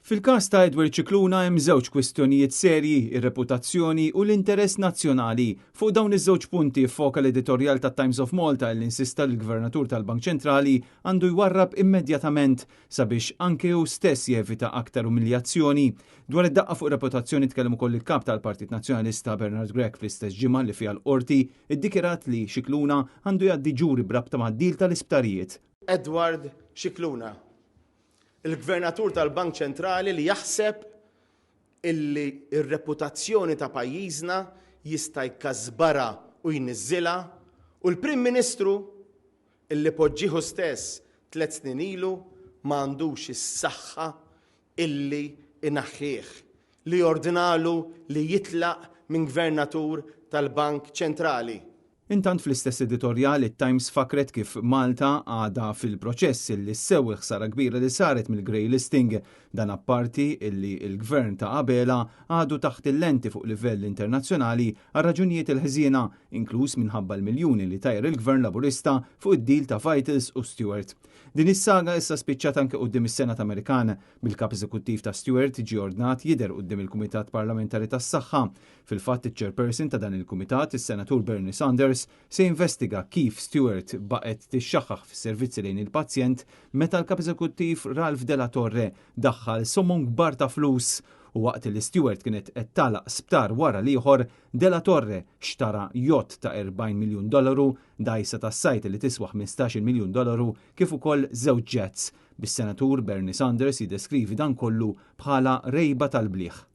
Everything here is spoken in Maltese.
Fil-każ ta' Edward Scicluna hemm żewġ kwistjonijiet serji, ir-reputazzjoni u l-interess nazzjonali. Fuq dawn iż-żewġ punti ffoka l-editorjal tat-Times of Malta li insista li l-Gvernatur tal-Bank Ċentrali għandu jwarrab immedjatament sabiex anke hu stess jevita aktar umiljazzjoni. Dwar id-daqqa fuq ir-reputazzjoni tkellem ukoll il-Kap tal-Partit Nazzjonalista Bernard Grech fl-istess ġimgħa li fiha l-Qorti ddikjarat li Scicluna għandu jgħaddi ġuri b'rabta mad-deal tal-isptarijiet. Edward Scicluna, il-Gvernatur tal-Bank Ċentrali li jaħseb illi r-reputazzjoni ta' pajjiżna jista' jkasbarha u jniżżilha u l-Prim Ministru illi poġġiehu stess tlett snin ilu ma għandux is-saħħa illi jnaħħih, li jordnalu li jitlaq minn Gvernatur tal-Bank Ċentrali. Intant fl-istess editorjal it-Times fakkret kif Malta għadha fil-proċess illi ssewwi l-ħsara kbira li saret mill-grey listing. Dan apparti illi l-Gvern ta' Abela għadu taħt il-lenti fuq livell internazzjonali għal raġunijiet il-ħżiena, inkluż minħabba l-miljuni li tajjar il-Gvern Laburista fuq id-deal ta' Vitals u Steward. Din is-saga issa spiċċat anke quddiem is-Senat Amerikan, bil-Kap Eżekuttiv ta' Steward ġie ordnat jidher quddiem il-Kumitat Parlamentari tas-Saħħa. Fil-fatt iċ-chairperson ta' dan il-kumitat, is-Senatur Bernie Sanders, se jinvestiga kif Steward baqgħet tixxaħħaħ fis-servizzi lejn il-pazjent meta l-Kap Eżekuttiv Ralph De La Torre daħħal somom kbar ta' flus u waqt li Steward kienet qed tagħlaq sptar wara l-ieħor, De La Torre xtara jott ta' 40 miljun dollaru, dgħajsa tas-sajd li tiswa 15-il miljun dollaru kif ukoll żewġ jets, bis-Senatur Bernie Sanders jiddeskrivi dan kollu bħala rejba tal-blieh.